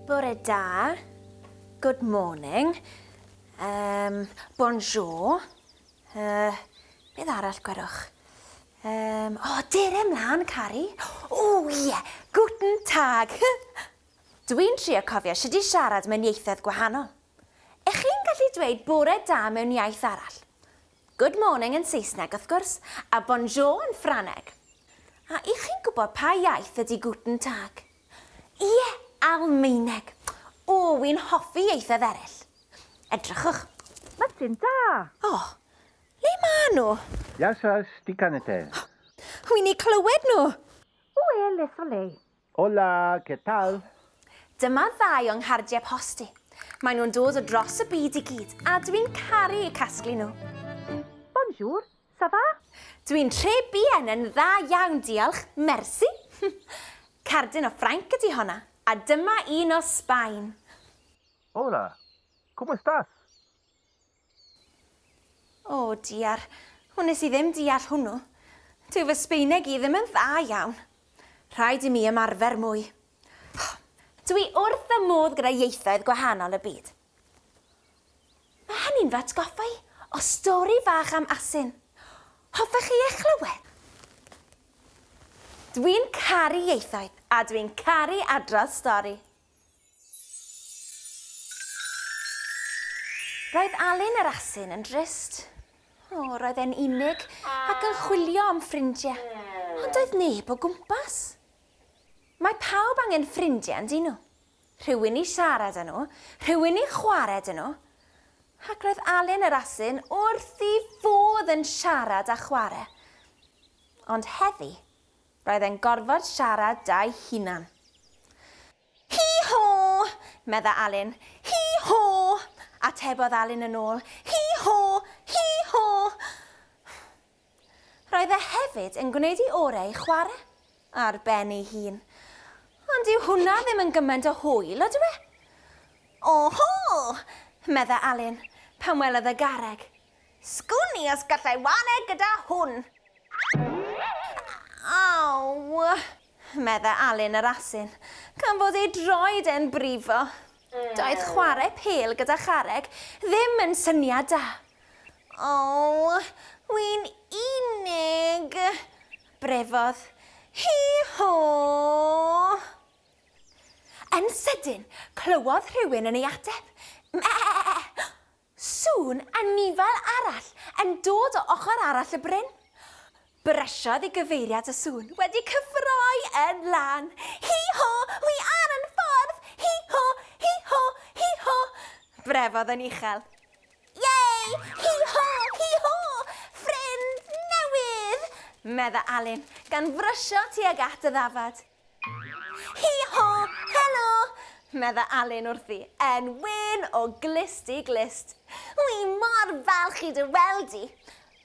Bore da, good morning, um, bonjour, uh, beth arall gwerwch? Um, o, oh, dere ymlaen, Cari. O, ie, yeah. Guten Tag. Dwi'n trio cofio sut i siarad mewn ieithoedd gwahanol. Ych chi'n gallu dweud bore da mewn iaith arall? Good morning yn Saesneg, wrth gwrs, a bonjour yn Ffrangeg. A ych chi'n gwybod pa iaith ydy Guten Tag? Ie, Almaeneg. O, wi'n hoffi ieithoedd eraill. Edrychwch. Martin da! O, le maen nhw? Γεια σας, τι κάνετε? Wi'n eu clywed nhw. Où est le soleil? Hola, ¿qué tal? Dyma ddau o'n nghardiau post i. Maen nhw'n dod o dros y byd i gyd, a dwi'n caru eu casglu nhw. Bonjour, ça va? Dwi'n très bien yn dda iawn, diolch. Merci. Cardyn o Ffrainc ydy honna, a dyma un o Sbaen. Hola, ¿cómo estás? O, diar, wnes i ddim deall hwnnw. Dyw fy Sbaeneg i ddim yn dda iawn. Rhaid i mi ymarfer mwy. Dwi wrth fy modd gyda ieithoedd gwahanol y byd. Mae hynny'n fy atgoffa i o stori fach am asyn. Hoffech chi ei chlywed? Dwi'n caru ieithoedd a dwi'n caru adrodd stori. Roedd Alun yr asyn yn drist. O, roedd e'n unig ac yn chwilio am ffrindiau, ond doedd neb o gwmpas. Mae pawb angen ffrindiau, yn dyn nhw? Rhywun i siarad â nhw, rhywun i chwarae 'da nhw. Ac roedd Alun yr asyn wrth ei fodd yn siarad a chwarae. Ond heddi, roedd e'n gorfod siarad 'da'i hunan. Hi-ho! medda Alun. Hi-ho! Atebodd Alun yn ôl. Hi-ho! Hi-ho! Roedd e hefyd yn gwneud ei orau i chwarae ar ben ei hun. Ond dyw hwnna ddim yn gymaint o hwyl, ydyw e? Oho! medda Alun, pan welodd y garreg. Sgwn i os gallai ware gyda hwn. Aw! medda Alun yr asyn, gan fod ei droed e'n brifo. Doedd chwarae pêl gyda charreg ddim yn syniad da. O, wi'n unig, brefodd. Hi-ho! Yn sydyn, clywodd rhywun yn ei ateb. Me! Sŵn anifail arall yn dod o ochr arall y bryn. Brysiodd i gyfeiriad y sŵn, wedi cyffroi yn lân. Hi-ho, wi ar yn ffordd! Hi-ho, hi-ho, hi-ho! Brefodd yn uchel. Yay! Hi-ho, hi-ho! Ffrind newydd! medda Alun, gan frysio tuag at y ddafad. Hi-ho! Helo! medda Alun wrthi, yn wên o glust i glust. Wi mor falch i dy weld di.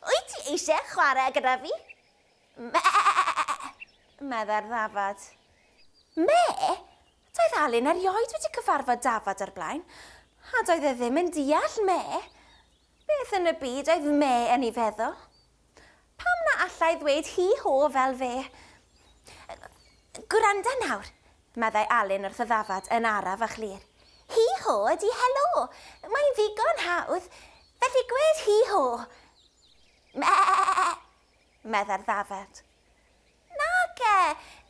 Wyt ti eisiau chwarae gyda fi? Me! medda'r ddafad. Me? Doedd Alun erioed wedi cyfarfod dafad o'r blaen, a doedd e ddim yn deall me. Beth yn y byd oedd me yn ei feddwl? Pam na allai ddweud hi-ho fel fe? Gwranda nawr, meddai Alun wrth y ddafad yn araf a chlir. Hi-ho ydy helo. Mae'n ddigon hawdd. Felly gwed hi-ho. Me! meddai'r ddafad. Nage,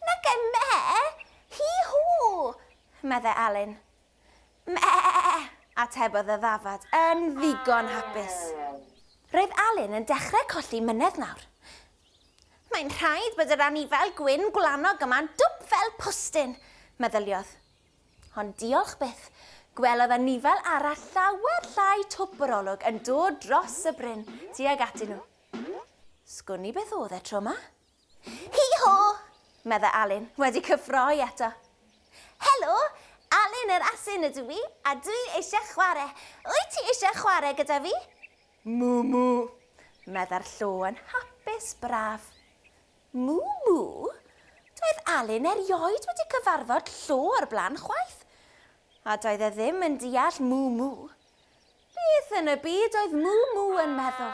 nage me! Hi-ho! meddai Alun. Me! atebodd y ddafad yn ddigon hapus. Roedd Alun yn dechrau colli mynedd nawr. Mae'n rhaid bod yr anifail gwyn gwlanog yma'n dwp fel postyn, meddyliodd. Ond diolch byth, gwelodd anifail arall llawer llai twp yr olwg yn dod dros y bryn tuag atyn nhw. Sgwn i beth oedd e tro 'ma? Hi-ho! medda Alun, wedi cyffroi eto. Helo, Alun yr asyn ydw i, a dwi eisiau chwarae. Wyt ti eisiau chwarae gyda fi? Mw mw, medda'r llo yn hapus braf. Mw mw? Doedd Alun erioed wedi cyfarfod llo o'r blaen chwaith. A doedd e ddim yn deall mw mw. Beth yn y byd oedd Mw Mw yn meddwl?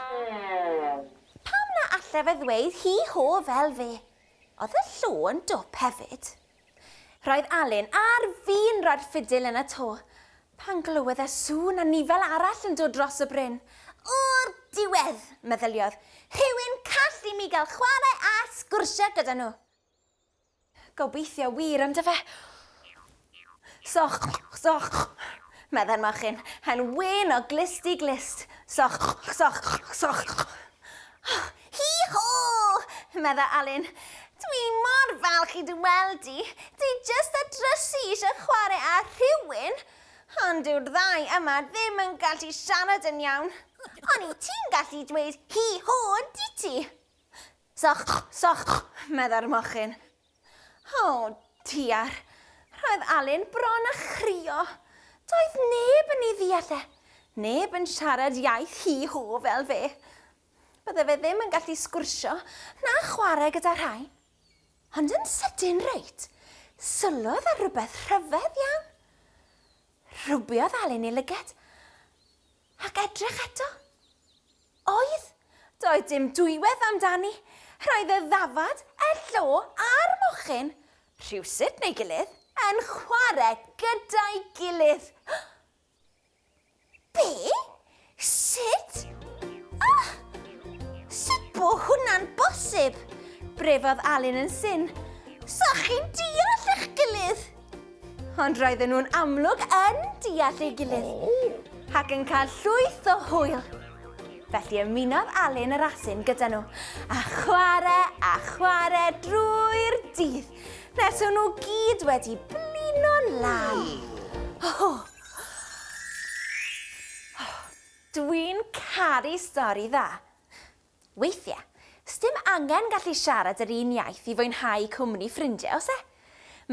Pam na alle fe ddweud hi ho fel fe? Oedd y llo yn dwp hefyd. Roedd Alun ar fin rhoi'r ffidil yn y to, pan glywodd e sŵn anifel arall yn dod dros y bryn. O'r diwedd, meddyliodd, rhywun call i mi gael chwarae a sgwrsio gyda nhw. Gobeithio wir on'd yfe? Soch, soch, meddai'r mochyn, yn wên o glust i glust. Soch, soch, soch. Hi-ho! meddai Alun. Dwi mor falch i dy weld di. Dwi jyst a drysu eisiau chwarae â rhywun. Ond dyw'r ddau yma ddim yn gallu siarad yn iawn. Oni ti'n gallu dweud hi-ho, di ti? Soch, soch, meddai'r mochyn. O, diar. Roedd Alun bron a chrio. Doedd neb yn ei ddeall e. Neb yn siarad iaith hi-ho fel fe. Bydde fe ddim yn gallu sgwrsio na chwarae gyda rhai. Ond yn sydyn reit, sylwodd ar rywbeth rhyfedd iawn. Rhwbiodd Alun ei lyged ac edrych eto. Oedd, doedd dim dwywaith amdani. Roedd y ddafad, y llo a'r mochyn, rhywsut neu gilydd, yn chwarae gyda'i gilydd. Be? Sut? Ah! Sut bo hwnna'n bosib? Brefodd Alun yn syn. So chi'n deall eich gilydd? Ond roedden nhw'n amlwg yn deall ei gilydd ac yn cael llwyth o hwyl. Felly ymunodd Alun yr asyn gyda nhw a chwarae a chwarae drwy'r dydd nes o'n nhw gyd wedi blino'n lân. Oh. Dwi'n caru stori dda. Weithiau, sdim angen gallu siarad yr un iaith i fwynhau cwmni ffrindiau, oes e?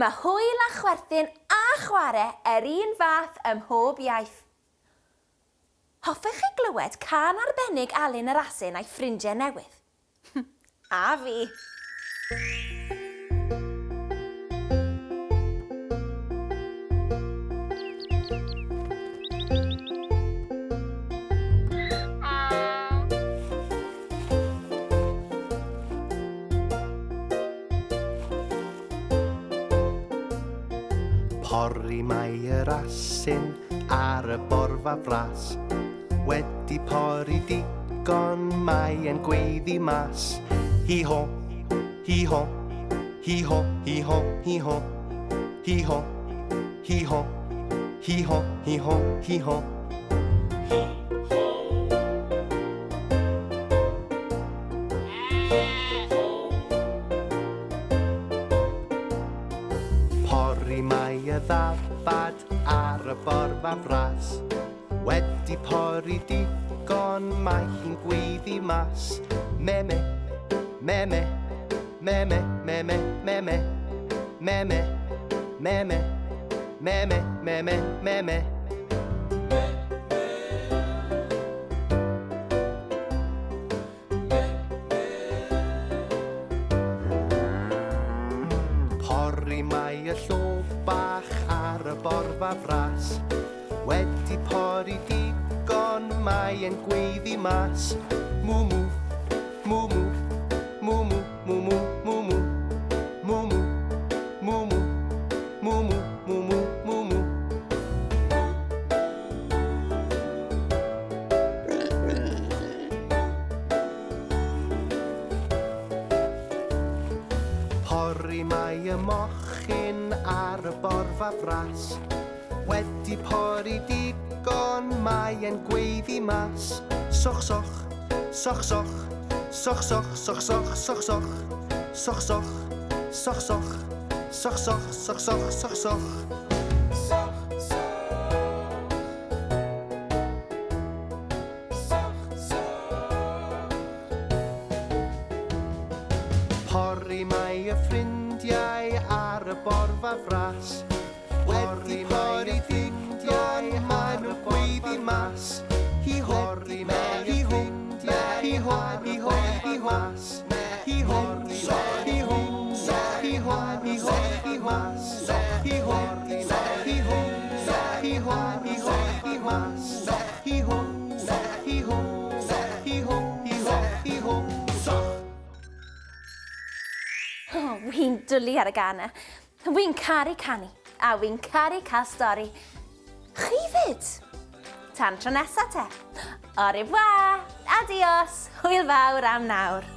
Mae hwyl a chwerthin a chwarae yr un fath ym mhob iaith. Hoffech chi glywed cân arbennig Alun yr Asyn a'i ffrindiau newydd? A fi! Pori mae yr asyn ar y borfa fras. Wedi pori digon mae e'n gweiddi mas. Hi ho, hi ho, hi ho, hi ho, hi ho. Hi ho, hi ho, hi ho, hi ho, hi ho. Pori mae y ddafad ar y borfa fras. Wedi pori digon mae hi'n gweiddi mas. Me me, me me, me me, me me, me me. Me me, me me, me me, me me, me me. Pori mae y llo bach ar y borfa fras. Wedi pori digon mae e'n gweiddi mas. Mw mw, mw mw, mw mw, mw mw, mw mw. Mw mw, mw mw, mw mw, mw mw, mw mw. Pori mae y mochyn ar y borfa fras. Wedi pori digon mae e'n gweiddi mas. Soch soch, soch soch, soch soch, soch soch, soch soch. Soch soch, soch soch, soch soch, soch soch, soch soch. Soch soch. Soch soch. Pori mae y ffrindiau ar y borfa fras. Wedi pori digon maen nhw'n gweiddi mas. Hi ho, hi ho, hi ho, hi ho, hi ho. Hi ho, hi ho, hi ho, hi ho, hi ho. Hi ho, hi ho, hi ho, hi ho, hi ho. Hi ho, hi ho, hi ho, hi ho, hi ho. Soch. O, wi'n dwlu ar y gân 'na. Wi'n caru canu, a wi'n caru cael stori. Chi fyd! Tan tro nesa te. Au revoir! Adios! Hwyl fawr am nawr.